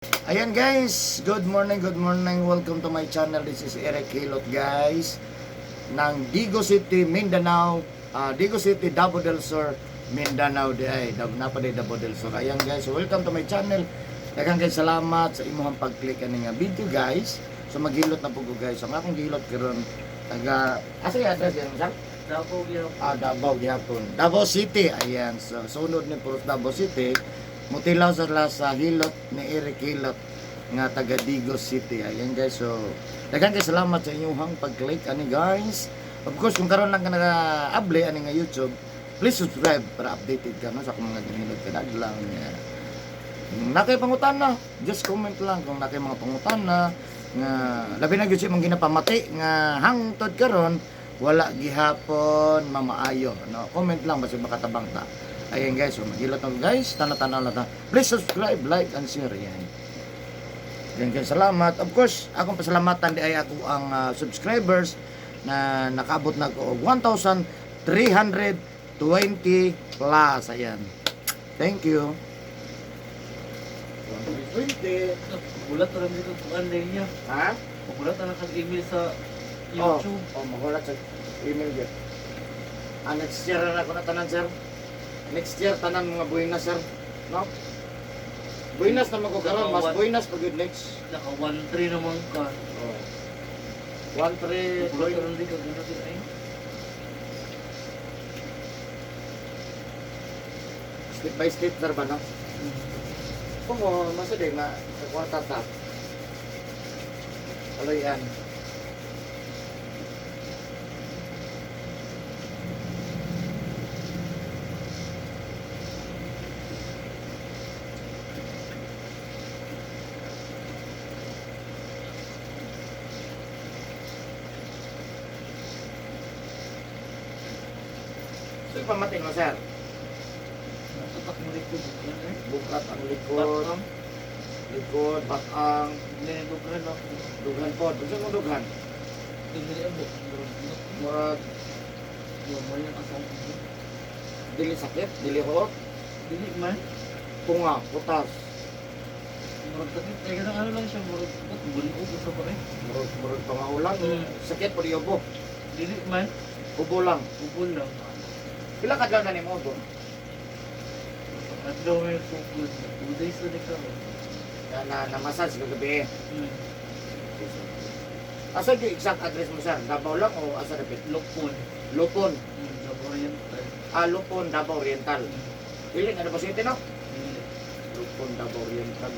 Ayan guys, good morning, good morning. Welcome to my channel. This is Eric Hilot, guys, ng Digos City, Mindanao. Digos City, Davao del Sur, Mindanao di ay. Napa di Davao del Sur. Ayan guys, so welcome to my channel. Daghang guys, salamat sa imuhang pag-click ani nga video, guys. So maghilot na po ko, guys. So ang akong gihilot karon taga asa yung address yan, sir? Davao gyapon. Ah, Davao gyapon. Davao City. Ayan. So, sunod ni Puros Davao City. Mutilaw sa hilot ni Eric Hilot nga taga Digos City. Ayan guys. So, daghan kay salamat sa inyong pag-click ani, guys. Of course, kung karon lang ka naka-able ani nga YouTube, please subscribe para updated ka, no, sa akong mga ginhilot kada adlaw. Nga. Kung naa kay pangutana, just comment lang kung naa kay mga pangutana nga labi na gyud sa imong ginapamati nga hangtod karon wala gihapon mamaayo, no? Comment lang basta makatabang ta. Ayan guys, so maghilot ako, guys, tanaw-tanaw lang ta. Please subscribe, like and share yan. Yan guys, salamat. Of course, akong pasalamatan di ay ako ang subscribers na nakaabot na ko og 1,320 plus. Ayan. Thank you. 120. Gulat ra dito kuan din niya. Ha? Gulat ra kag email sa Oh, YouTube. oh, magulat sa email gyud. Ah, next year na ako na tanan, sir. Next year tanan mga buhinas, sir. No? Buhinas na ko karon, mas buhinas pag yun next. Naka 1-3 naman ka. Oh. 1 3 Gulat ra dito kag ano din ay. Step by step, sir ba, no? Kung mo masaday ma sa kwarta sa Aloyan. So, ipamatin mo, sir. Natatak mo likod kuan ay. Bukat ang likod, Batang likod, batang, dughan ako. Dughan po. Unsa mo dughan? Dili abo. Murag Mo yung asang. Dili sakit, dili ho, Dili man. Tunga, putas. Murag sakit ay kanang ano lang siya, murag bunog sa pa eh. Murag pangaulan, sakit po ubo. Dili man, Ubo lang. ubol lang. Pila ka adlaw na nimo ubo? Adlaw may sugod. 2 days na ni karon. Na massage kagabi. Asa yung exact address mo, sir? Davao lang o asa dapit? Lupon. Lupon. Davao Oriental. Ah, Lupon, Davao Oriental. Dili na Davao City, no? Dili. Lupon, Davao Oriental.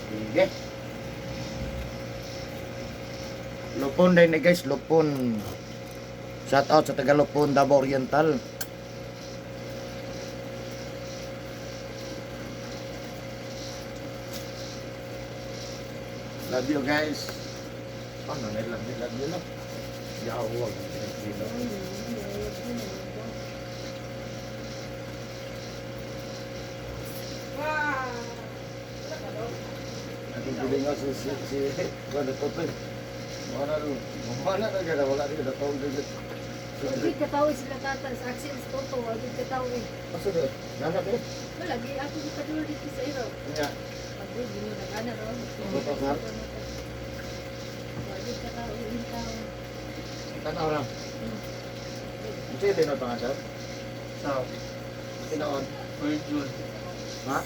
Sige. Lupon din eh, guys, Lupon. Shout out sa taga Lupon, Davao Oriental. Love you guys. Ano na love you, love you lang. Yawag. Nagiging nga si wala to to. Wala ro. Wala na gana wala rin na tawag din. Wag katawo sila tata sa accident toto, wag katawo eh. Asa de? Nana de? Wala gi ako gipadulong dito sa iro. Nya. Pag ginoo na kana ro. Toto, sir? Wag katawo yung tao. Tanaw ra. Unsa yung tinuod pa nga, sir? Sa Tinuod. Virgin. Ha?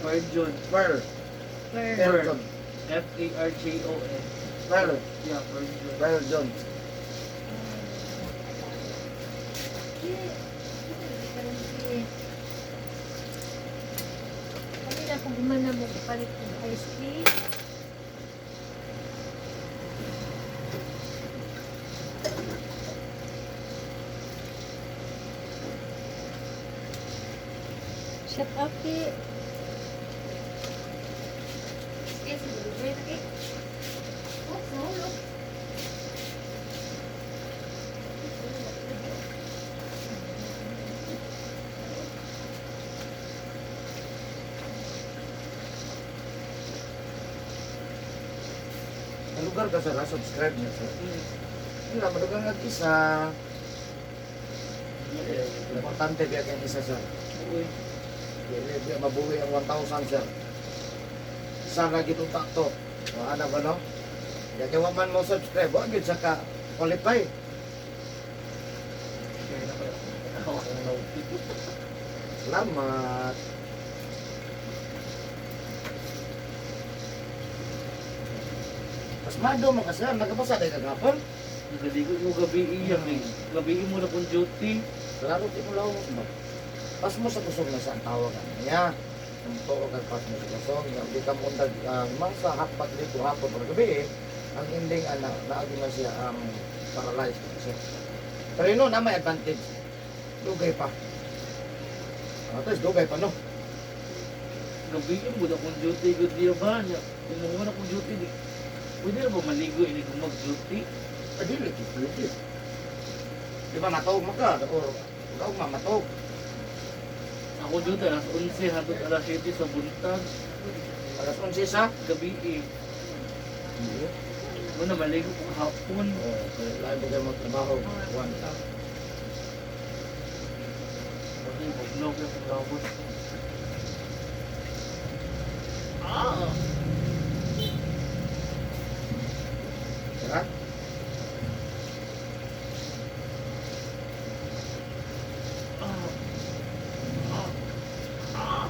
Virgin. Pearl. Per Pearl John. Farjon. Pearl. Yeah, Virgin. Pearl John. Kami na kung gumana mo palit ng ice cream. Shut up, Ki. Eh, siguro, wait, okay. Oh, nahulog. Nalugar ka, sir, ha? Subscribe niya, sir. Wala, madugang nga isa. Eh, importante biya kang isa, sir. Uy. Dili biya mabuhi ang 1,000, sir. Sa lagi to to. O, ana ba no? Ya kay wa man mo subscribe, wa gyud sa ka qualify. Share na kayo. Ako ang low. Salamat. Pasmado mo kasi, nagabasa dahil kagapon. Nagaligo mo gabi iya eh. Gabi mo na kung duty. Klaro, di mo lawas ba? Pas mo sa kusog na sa ang tawag ano niya. Ang tuo kag pas mo sa kusog, nga di ka mo undag mang sa happat dito hapon or gabi eh, ang ending ana naagi na siya ang paralyzed na siya. Pero yun no, na may advantage. Dugay pa. Ah, tapos dugay pa no. Gabi mo na kung duty good diya ba niya. Kung mo na kung duty di. Pwede na ba maligo ini kung mag-duty? Ay, dili, pwede. Di ba matawag mo ka? Or ikaw ma matawag. Ako duty alas 11 hangtod alas 7 sa buntag. Alas 11 sa? Gabi eh. Hindi. Mo na maligo kung hapon. Oo, kaya lahat ba kayo magtrabaho? One. Okay, bugnaw ka sa gabos. Ah! Tara. Ah! Ah! Ah!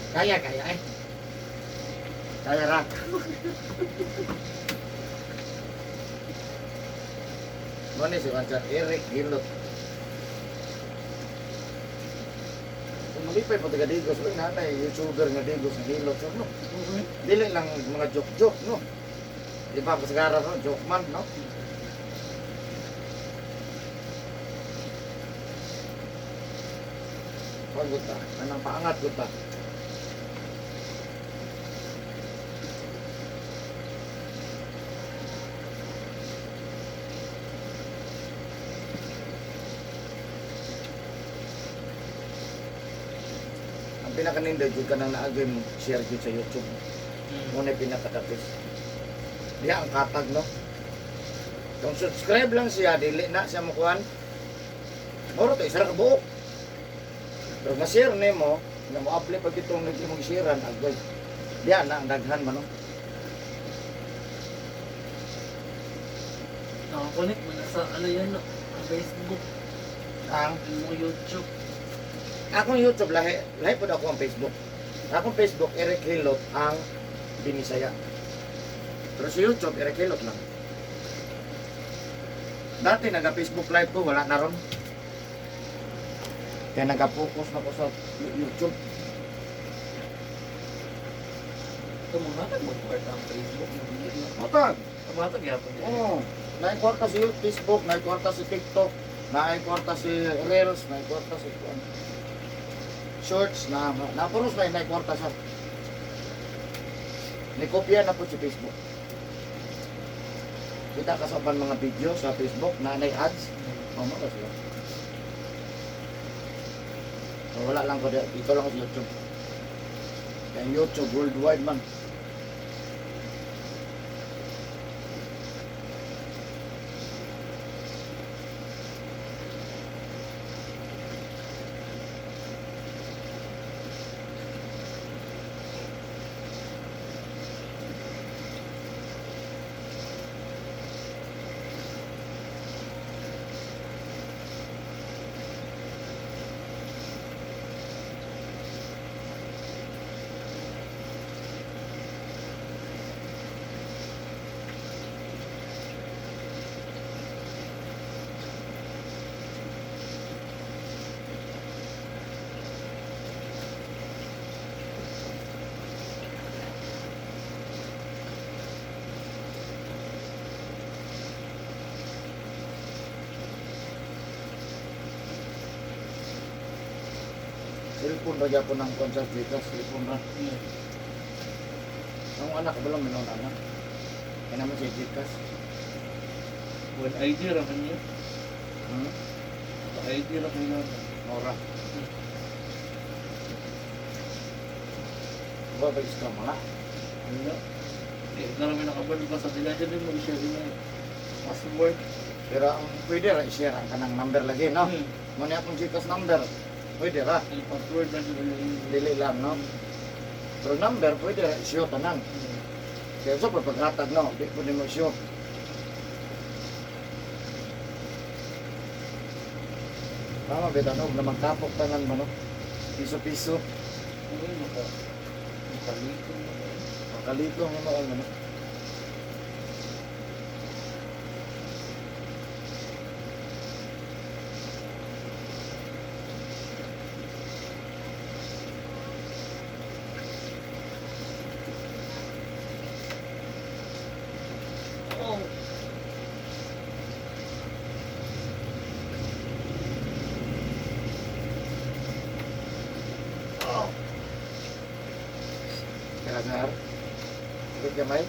Kaya, kaya eh. Kaya ra. Mo ni si Wansan Eric Gilot. Kung malipay pa taga Digos, uy nanay, YouTuber nga Digos nga Gilot. So, no? Dili lang mga joke-joke, no? Di ba, kasagara, no? Joke man, no? Pagod ta, anang paangat gud ta. Ang pinakaninda jud kanang naagay mo share jud sa YouTube. Muna pinakadapis. Diha ang katag no. Kung subscribe lang siya dili na siya mokuan. Moro to isa ra ka buok. Pero ma-share nimo, nga mo-apply pag itong nag imong share-an agay. Diha na ang daghan man no. Nakakonect mo na sa ano yan, no? Ang Facebook, Ang ang mga YouTube. akong YouTube lahi lahi pud ako ang Facebook. Akong Facebook Eric Hilot ang Binisaya. Pero sa YouTube Eric Hilot lang. Dati naga-Facebook live ko wala na ron. Kaya naga-focus na ko sa YouTube. Ito mga nag-work ang Facebook. Hindi na. Matag. Matag yapon din. Oo. Naikwarta si Facebook, naikwarta si TikTok, naikwarta si Reels, naikwarta si ano, Shorts, na napuros na naikwarta sa. Nikopya na po si Facebook. Kita ka sa uban mga video sa Facebook na nay ads. Oh, mo sila. So, wala lang ko dito lang ko sa YouTube. Kaya ang YouTube worldwide man. Cellphone ra gyapon ang concert dito, cellphone ra. Ang anak ko lang minun anak. Kaya naman si Gcash. One ID ra man niya. Hmm? ID ra kailangan. Mora. Ba ba iska mga? Wala. Eh, karami nakabalo ba sa nila dyan din mag-share nila eh. Password. Pero ang pwede ra i-share ang kanang number lagi no. Mo ni akong Gcash number. Pwede ra. Ang password na sila yung Dili lang, no? Pero number, pwede ra isyo tanan. Kaya sa paghatag, no? Di pwede mo isyo. Tama, bitanog na magkapok tanan mo, no? Piso-piso. Uy, makalito na. Makalito nga mo ang ano. Oh. Kaya sir, ikot gamay.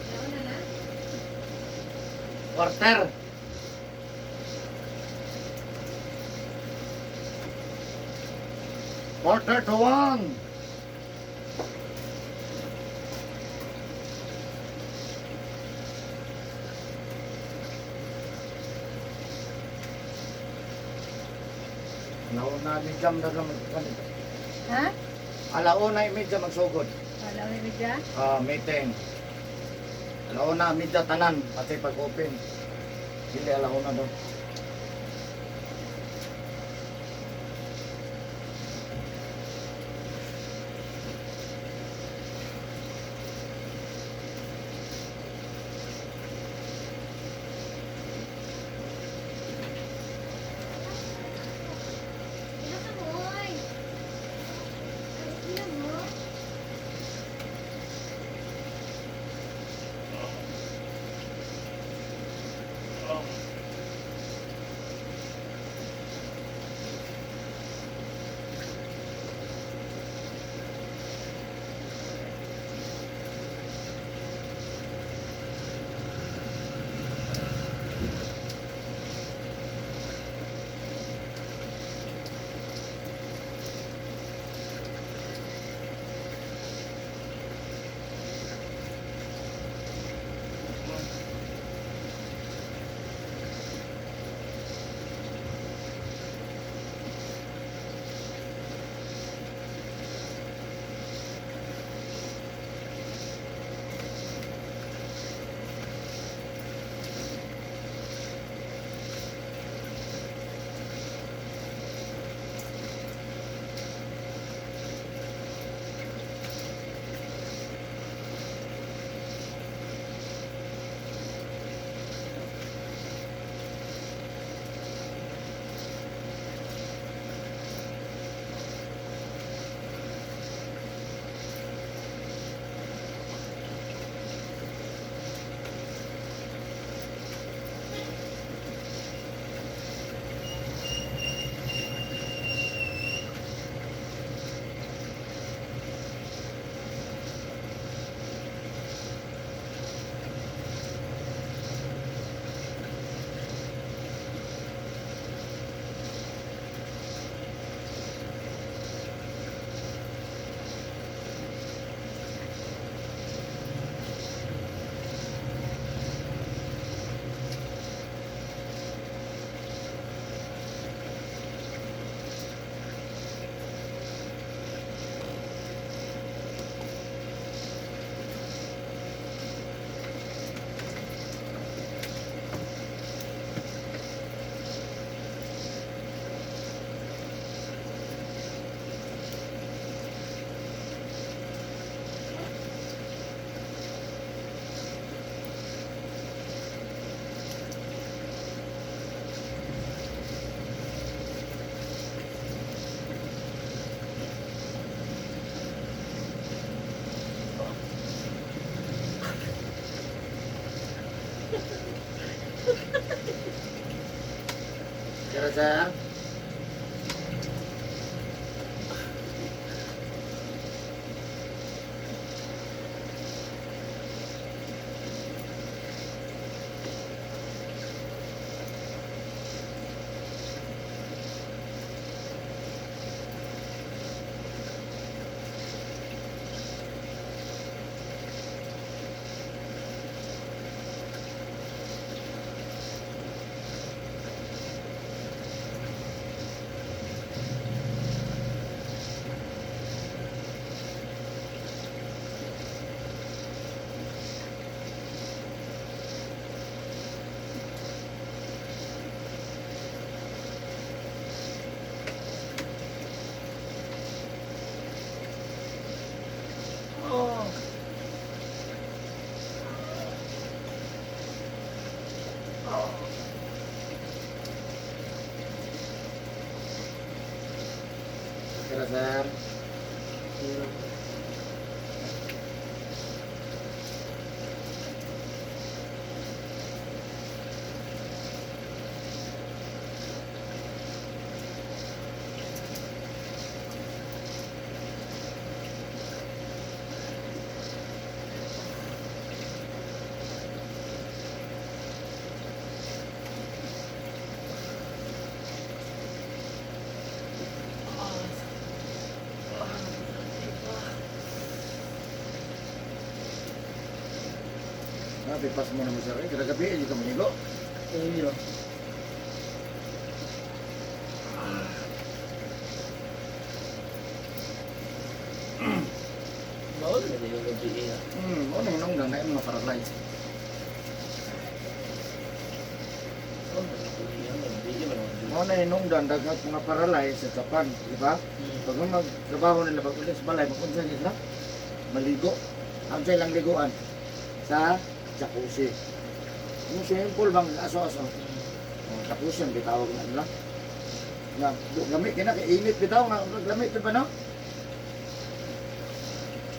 Nauna na? Quarter. 12:45. Alauna ni jam na lang mag Ha? 1:30 magsugod. Wala ko na dyan? Ah, meeting. 1:30 tanan pati pag-open. Dili 1:00 daw. Ina ka mo, oy. Ay, ina mo. sir? Oh. Okay ra, sir. Ah, pipas mo naman, sir. Eh, kada gabi, hindi ka manigo. Iya. Bawal na yung gabi iya. Mo na hinungdan na yung mga paralyzed. Bawal na yung iya, gabi iya man ang Mo na hinungdan daghang mga paralyzed sa Japan, di ba? Pag magtrabaho nila pag ulit sa balay, magunsa nila maligo. Ang sa ilang liguan sa jacuzzi. Yung swimming pool bang aso-aso. Oh, jacuzzi ang bitawag na nila. Nga, lami kina kay init bitaw nga lami di ba no?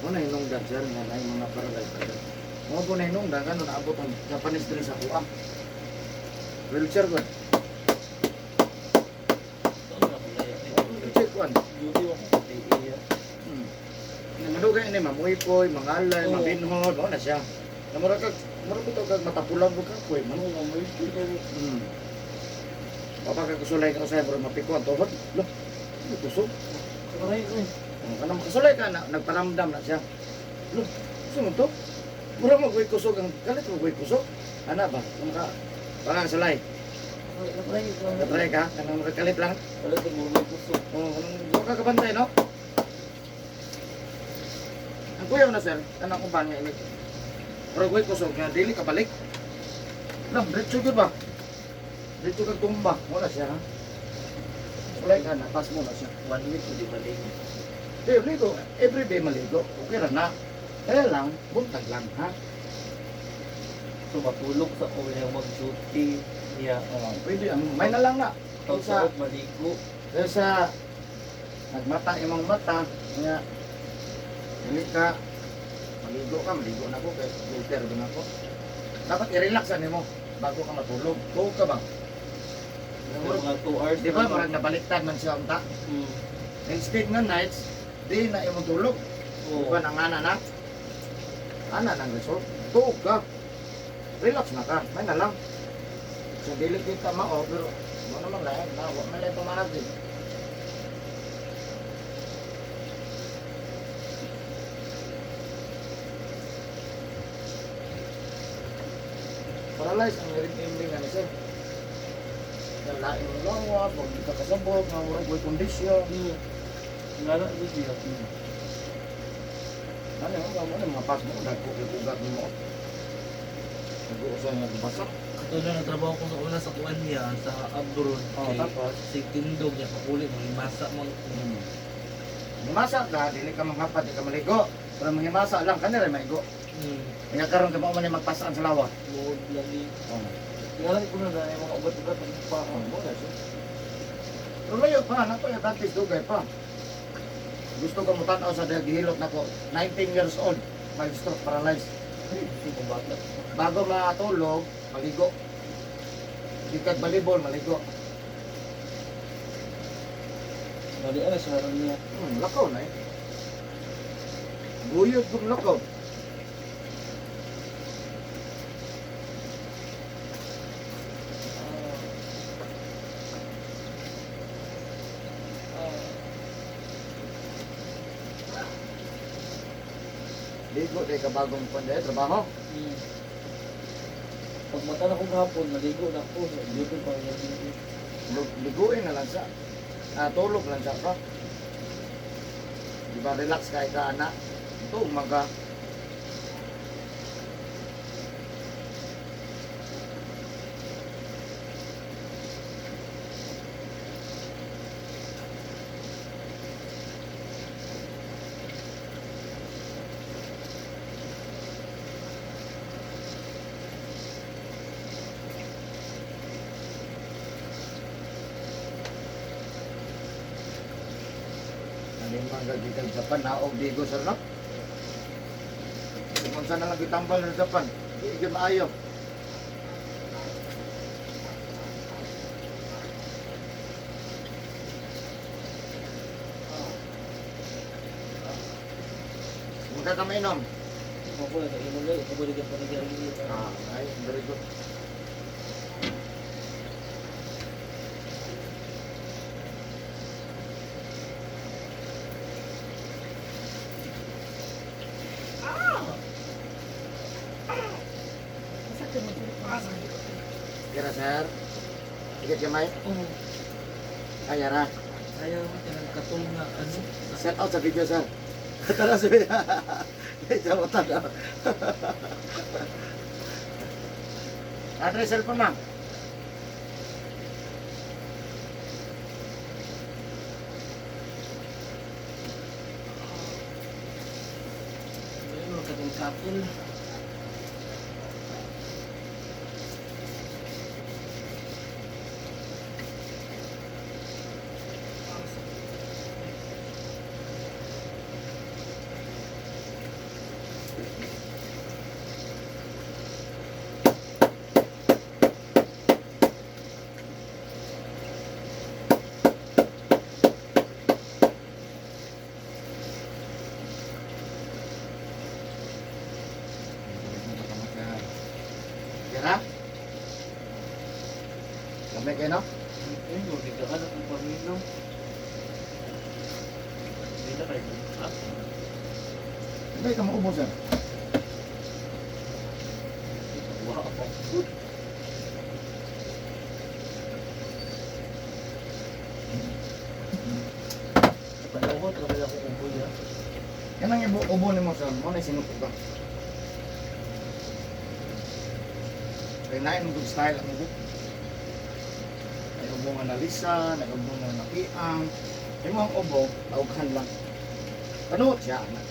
Mo na hinungdan sir nga na mga paralyzed pa. Mo po na hinungdan kano naabot ang Japanese diri sa kuha. Wheelchair ko. Bawal na kung laya. Wheelchair ko. Duty ako gabi iya. Madugay ni mamuipoy, mangalay, Oo. mabinhod, mao na siya. Na mura kag mura bitaw kag matapulang ko ka koy man. Ano nga mo yun? Papa ka kusulay ka usay mura mapiko ang tuhod. Lo. Ano kusog? Aray ko eh. Oh, kanang makasulay ka na nagparamdam na siya. Lo, gusto mo to? Mura mo koy kusog ang kalit mo koy kusog. Ana ba? Kung ka baka sulay. Aray ko. Katry ka kanang mura kalit lang. Wala ko mo may kusog. Oh, kanang wa ka kabantay no? Ang kuyaw na sir, kanang uban nga ini. Mura koy kusog nga dili ka balik. Lam, diretso gyud ba? Diretso kag tumba. Wala siya ha. Sulay ka na, pass mo na siya. One week hindi balik. Di, ligo. Everyday maligo. Okay ra na. Kaya lang, buntag lang ha. So matulog sa ko yung mag-duty niya. Oh, pwede, ang may na lang na. Sa Kaysa, maligo. kaysa nagmata imong mata, nga, dili ka, maligo ka, maligo na ko, kay filter ba na ko. Dapat i-relax ani mo bago ka matulog. Tuog ka ba? Mga 2 hours. Di ba, murag nabaliktad man siya unta. Instead nga nights, di na imong tulog. Oo. Di ba nangana na? Ana nang result. Tuog ka. Relax na ka. May na lang. Sa dili kita mao pero mo naman lain na wa man lain pamaagi. Paralyzed ang ring-ending ano sir. Lain mo lang wa, pag di ka kasabot, nga murag way kondisyon. Ngala ko siya. Ano yung mga ano, mga pas mo, dagko kay ugat mo. Nag-uusa nga basa. Katulad na trabaho ko sa una sa kuan niya sa abroad. Oh, Kay tapos? Si Tindog niya kapuli mga masa man ko. Masa ka, dili ka manghapat, di ka maligo. Pero manghimasa lang, kanila maigo. Kaya karon ka mo man magpasaan sa lawa. Luod lagi. Oh. Ngala ko na na yung mga ugat-ugat ang pa. Oh, mo na siya. Pero layo pa, nato yung practice dugay pa. Gusto ko mo tan-aw sa gihilot nako, 19 years old, may stroke paralyzed. Ay, ko bata. Bago matulog, maligo. Di kag balibol, maligo. Mali ara sa ron niya. Lakaw na eh. Guyot kong lakaw. Ligo dahil ka bagong pande, trabaho. Pag mata na ko gahapon, naligo na ako. Duty pa gabi. Liguin na lang sa. Ah, tulog lang sa ka. Di ba relax kay ka anak? Ito, umaga. Nalimang gagikan Japan, naog digo sa rock. Kung saan na lang gitambal sa Japan, di gyud maayo. Muna ka mainom. Ako na imo na, ako ba pa nagari. Ah, ay, very good. Kira sir. Ikat kamay. Oh, Ay, ara. ayaw mo tinang katong na ano. Set out sa video, sir. Tara sa video. Jamutan na. Andre, cellphone na. Ayaw mo katong katol. Kira? Kami kayo, no? Ay, mo gigaan akong paminom. Hindi na kayo bukas. Hindi ka maubo, sir. Wa pa. Panahon, talaga ako ubo niya. Yan ang ubo ni mo, sir. Mo na sinuko ka. Kaya na yung good style ang ubo. Ay ubo nga nalisa, nag ubo nga nakiang. Yung mga ubo, taughan lang. Panuot siya, anak.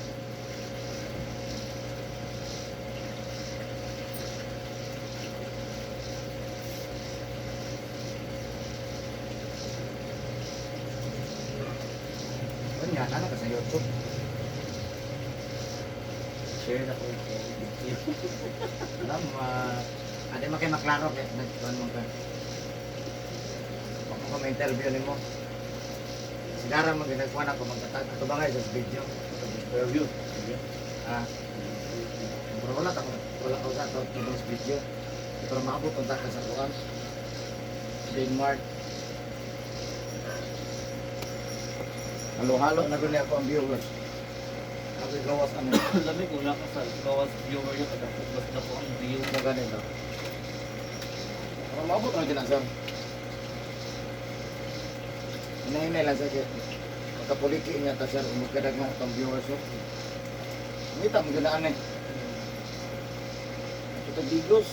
Kanya, ano ka sa YouTube? Share na ko yung video. Alam, ade mo kay maklaro kay nagtuan mo ka. Baka ko may interview nimo. Sigara mo ginagkuan ako magkatag ato ba nga sa video. Interview. Ah. Pero wala ta wala ko sa ato sa video. Pero maabot ang ka sa kuan. Denmark. Halo-halo na gud ako ang viewers. Ako gawas ano. Lamig, wala ka sa gawas viewer yung kadako. Mas dako ang view. Mo ganito. Pero maabot na gina sir. Hinahinay lang sa kay magkapuliki niya ta sir magkadag nga itong viewers oh. Ngita mo ginaan eh. Ito digos.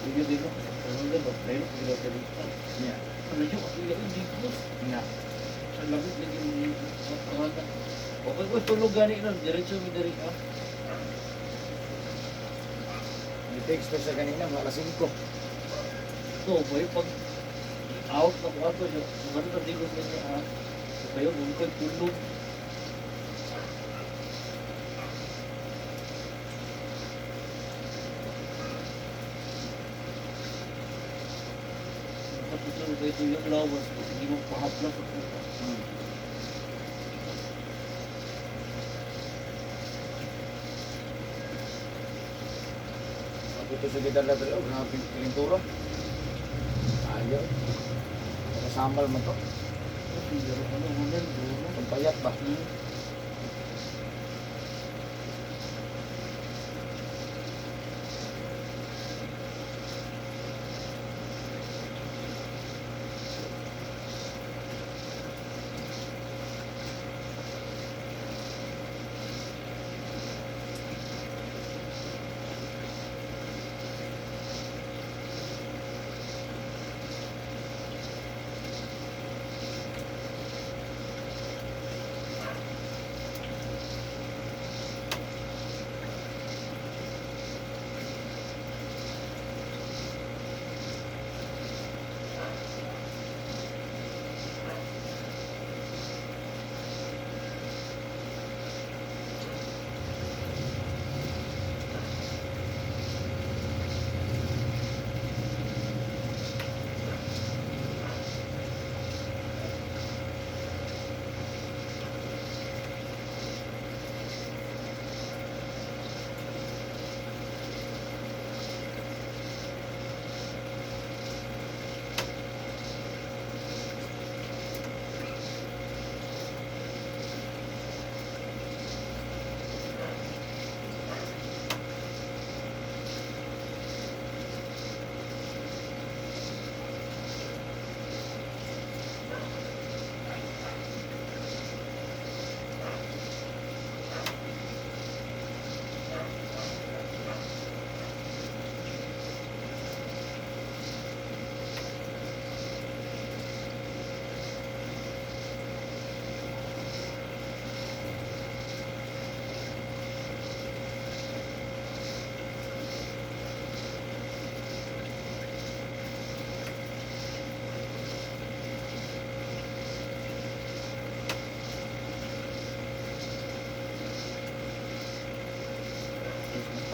Video dito. Ano ba? Play ko video dito. Yeah. Ano yung ako yung digos? Yeah. Ang lamig lagi mo yung pangalan. Okay ko tulog gani nun. Diretso mi diri ah. Ni-text pa siya kanina mga alas 5. So, boy, pag out na ko ato siya, ano ta digos niya ah. So, kayo mo ko tulog. Tapos yung ito yung lawas, hindi mo pahapla sa puta. Ako to sa gidala dali, oh, grabe yung pintura. Ayaw. Nakasamal man to. Pero ano, wala, wala. Ang payat ba?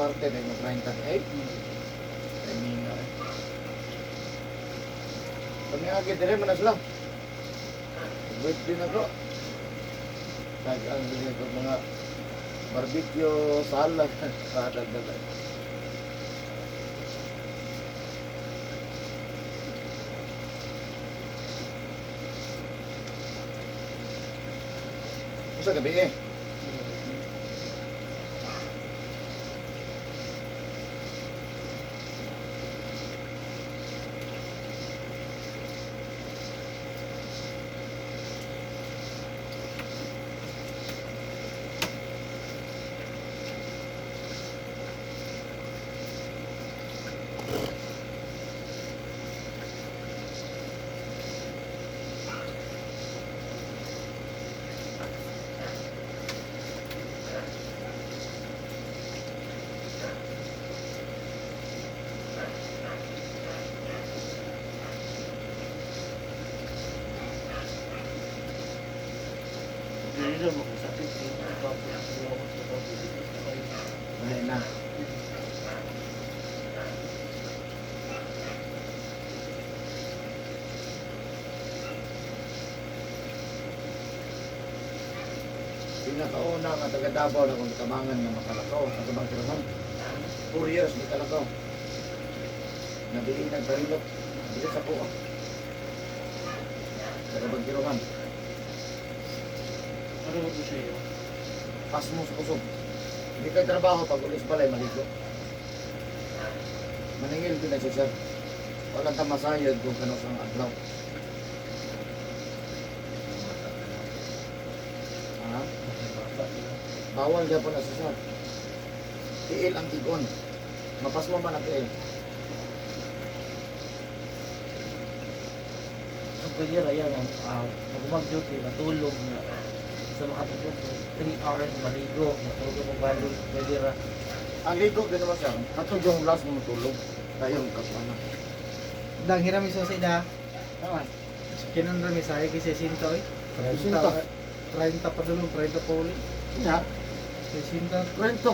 Parte na yung 38. Timing na eh. Kami agi dire man na sila. Wait din ako. Tag ang dili ko mga barbecue, salad, kadagdag. Usa gabi eh. Dili na makasakit kayo. Tapos ang lawas sa tapos. Wala na. Pinakauna nga taga Davao na kung tabangan nga makalakaw sa tabang tiraman. 4 years ni kalakaw. Nabili nagparilok. Dili sa puwa. Taga Bangkirohan. Ano ba ito siya yun? Pasmo sa kusog. Hindi kayo trabaho pag ulis balay maligo. Maningil din na siya sir. Walang tamasayod kung kano sang adlaw. Ha? Bawal gyapon na siya sir. Tiil ang tigon. Mapasmo man ang tiil. Ang kanya yan, ang mag duty, matulog na sa makatulog, 3 hours maligo, matulog ang balon, pwede ra. Ang ligo din naman sir. Katog yung last mo matulog. Tayong kasama. Dang hiram iso sa ida. Tama. Kinan ra mi sayo kay 60 oy. 60. 30 pa dulong, 30 pa uli. Ya, 60. kwento.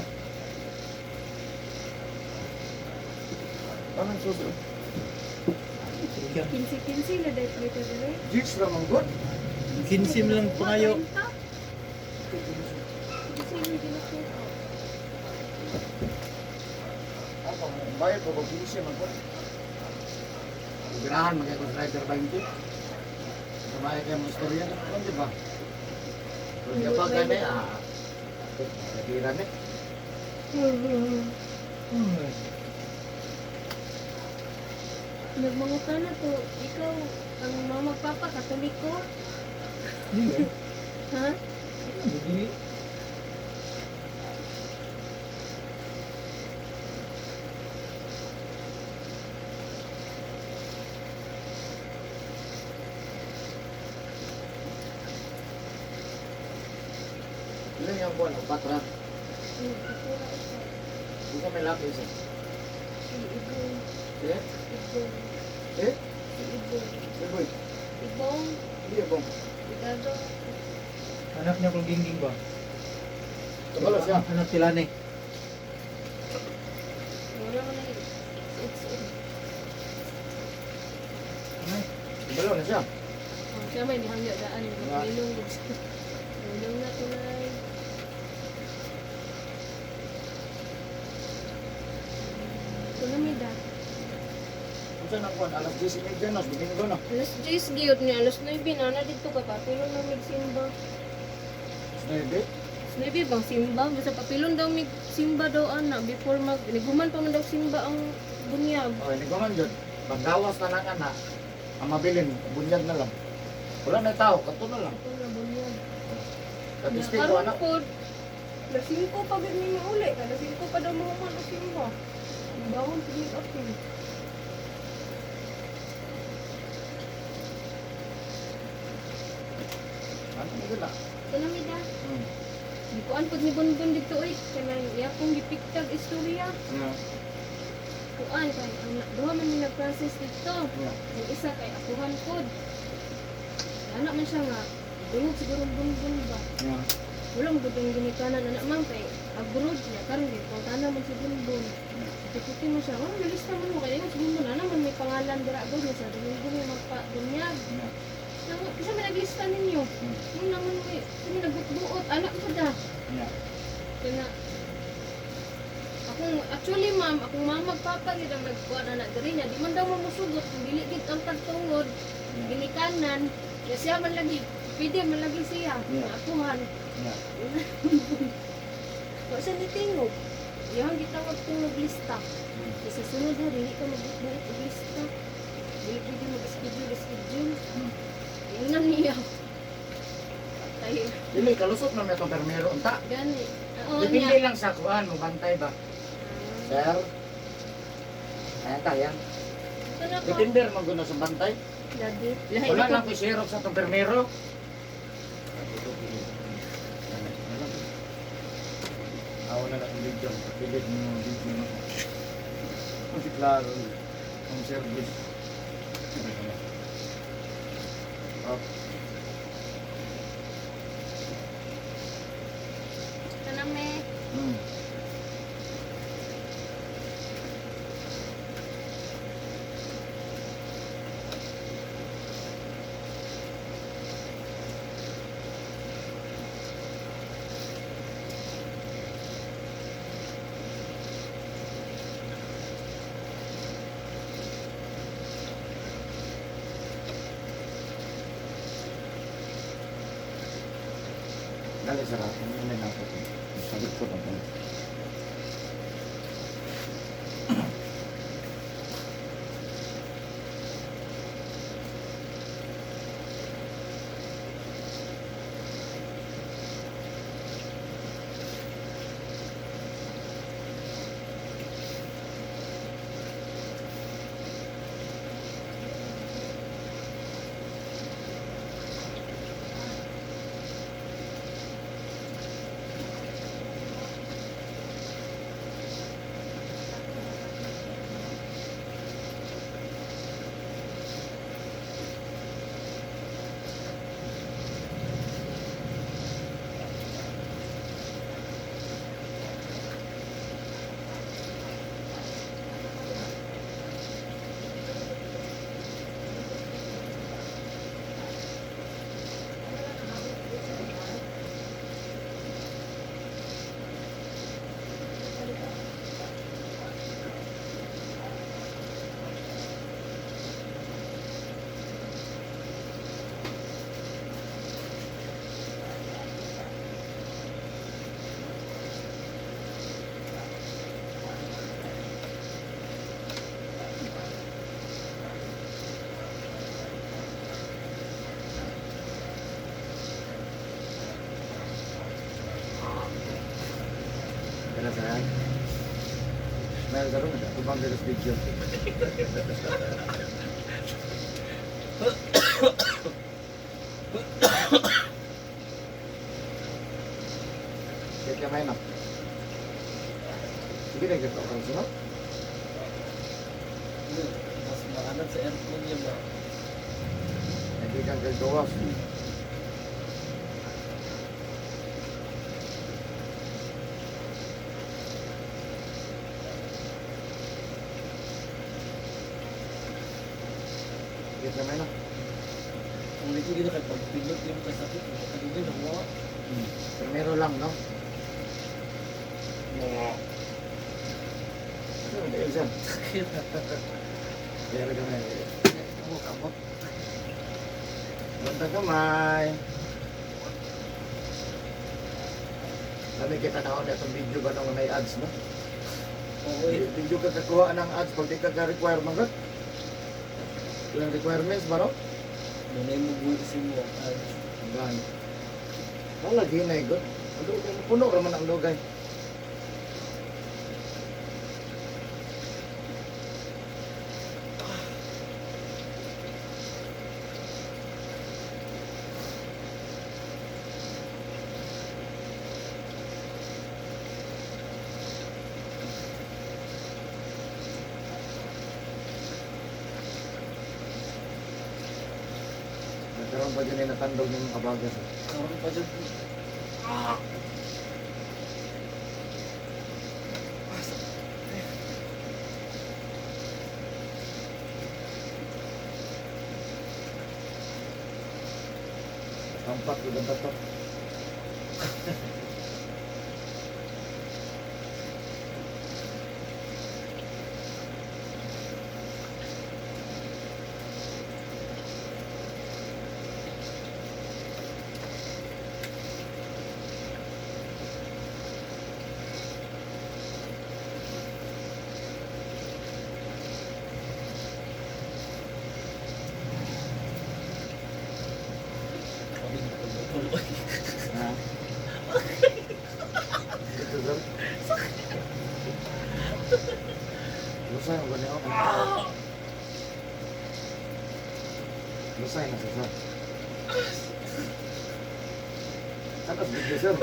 Anong susunod? Sige. 15-15 na dahil palito dere. Jeez, ramang good. 15 lang pangayo. 15 yung ginakita. Ako, bayad ko kung 15 man po. Ganahan, magkaya ko sa rider 20. Sabay kayo mga istorya na po, di ba? Kung kapag gani, katira ni. Nagmanguta na to, ikaw, ang mama papa, Katoliko. Hindi. Ha? Hindi. Ilan yung buwan, patra. Kapura isa. Hindi ka may lapis eh. Si Ibong. Eh? Ibong. Eh? Si Ibong. Iboy. Ibong. Hindi, ibong. Igado. Anak niya kung gingging ba? Kabalo siya. Anak sila ni. Wala mo na suot-suot. Kabalo na siya. Oh, siya may nihangyo daan. Nga. Milong. Milong na tulay. Tulami da. Kung saan ang buwan, alas 10:30 na, Domingo na. Alas 10 giyot niya, alas 9 na na dito ka papilon na mig simba. 9. 9 bang simba? Basta papilon daw mig simba daw ana before mag niguman pa man daw simba ang bunyag. Okay, niguman yun. Paggawas na lang anak, ang mabilin, bunyag na lang. Wala na tao, kato na lang. Ito na bunyag. Katistig ko Karon anak. pod, alas 5 pa gid ni mauli, alas 5 pa daw mahuman ang simba. Dawon pud ni apil. Ano mo gila? Kanami da. Gikuan pod ni Bonbon dito oy, kanang iya kong gipiktag istorya. Yeah. Kuan kay ang duha man ni nag-process dito. Yeah. Ang isa kay akuhan pod. Anak man siya nga, dungog siguro ang Bonbon ba. Yeah. Wala mo gudong ginikanan anak ma'am kay abroad niya karon kay pangtana man si Bonbon. Puti mo siya, oh, nalista man mo kay si Bonbon ana man may pangalan dira gud sa Domingo may magpa-bunyag. Yeah. Nang kasi may naglista ninyo. Nung naman may kami nagbuot anak ko da. Yeah. Kaya akong actually ma'am, akong mama papa gid ang nagkuan anak diri niya. Di man daw mamusugot kung dili gid ang pagtungod ginikanan. Ya siya man lagi, pwede man lagi siya Yeah. nga akuhan. Yeah. Wa siya nitingog. Iyang gitawag kong naglista. Kasi sunod ha, dili ka magbuot og lista. Dili pwede mag-schedule, schedule. Ingnan niya. Patay. Dili, kalusot na may itong permero. Unta. Gani. Oo Depende niya. lang sa kuan, mo bantay ba? Sir? Ayan ta, ayan. Ito na ko. Depende man guna sa bantay. Lagi. Lahi Wala na lang ko xerox sa itong permero. Ako na lang ang video. Pilit mo yung video na. Kasi klaro. Ang service. Oh. Ito na me. Dali sa lahat. Ano na ako? Sagot ko na ba? style karon nag-atubang sa schedule. Check kamay na. Sige na gato ka sunod. Mas maanad sa aircon niya ba? Hindi kang gagawas. Sige kamay na. Kung dito gina kay pagpindot yung kasakit, makatugin na mo. Primero lang, no? Ano ba yun, sir? Sakit. Pero kamay. Kamot, kamot. Bantang kamay. Sabi kita na ako na itong video ba nung may ads, no? Oo eh. Hindi ka kakuha ng ads pag di ka ka-require man gud. Ilang requirements ba ro? Dunay mo buwisin mo. Ads. Gan. Wala ginay gud. Ang dugay, puno ra man ang dugay. Nagkaroon pa dyan ay natandog ng mga kabagas. Karon pa dyan. Ah! Ah, Tampak ko ang tatak. Sabi ko, tuloy. Ha? Ito, sir. Lusay mo ba niyo? Lusay na siya, sir. Tapos video, sir.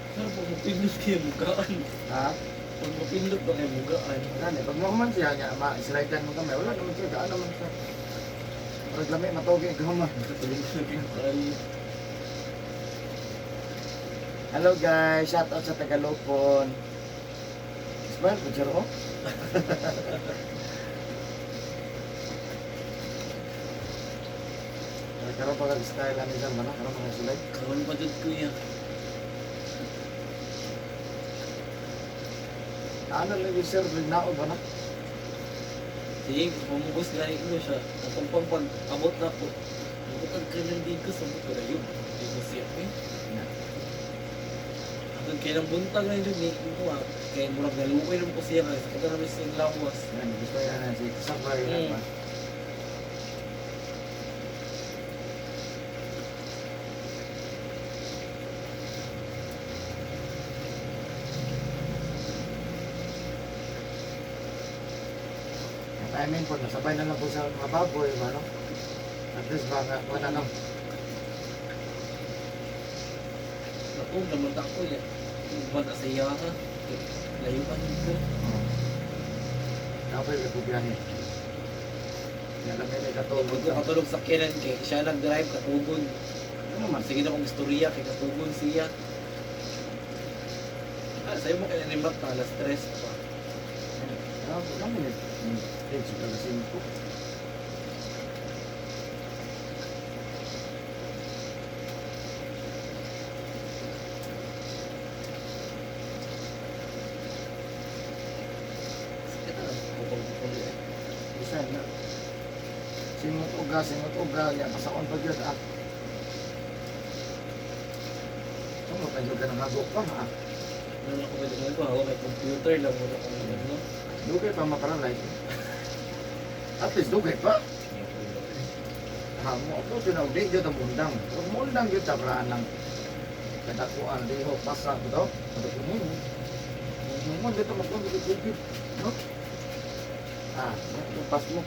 Pero pag mapindot kayo mugaan. Ha? Pag mapindot ba kayo mugaan? Wala na. Pag mahuman siya, niya, ma-slide mo kami. Wala naman siya. Gaan naman siya. Murag lami, matugi ikaw man. Katuloy. Hello guys, shout out sa Tagalopon. Smile po, sir, oh. Karon pa kag style ani sir, mana karon pa kag sulay. Karon pa dyan kuya. Ano lagi sir, nao ba na? Sige, pumugos gani ko siya. Atong pang pag abot na ko. Bukod ang kailang dito sa buko na yun. Hindi ko siya eh. Atong kailang buntag na yun ni ko ah. Kaya murag naluoy naman ko siya kaya sakit na namin siyang lawas. Yan, gusto yan na si sabay na ba. Ang timing po, nasabay na lang po sa mga baboy, ba, no? At least ba, nga, wala nang Naku, naman ako yan. Bata sa iya ka. Layuan ko. Kapay, nagbubiyahe. Yan lang yun, katulog. Pag ko katulog sa kinan kay siya nag-drive katugon. Ano man? Sige na kong istorya kay katugon siya. Ah, sa'yo mo kaya ni Mata, alas stress pa. Ah, kami ni eh, sa alas 5. Sakit na, pukol-pukol eh. Isa na. Singot uga, ya pasaon pa gyud ah. Ano kayo ka nang hagok pa ha? Ano ako pwede ko, ako kay computer lang wala kong ano. Dugay pa maparalyze. At least dugay pa. Ha mo ako tinawag di gyud ang undang. Kung mundang gyud tabraan ng Kadakuan lihok basa bitaw. Ano mo? Mo dito mo kung gid, no? Ah, pas mo.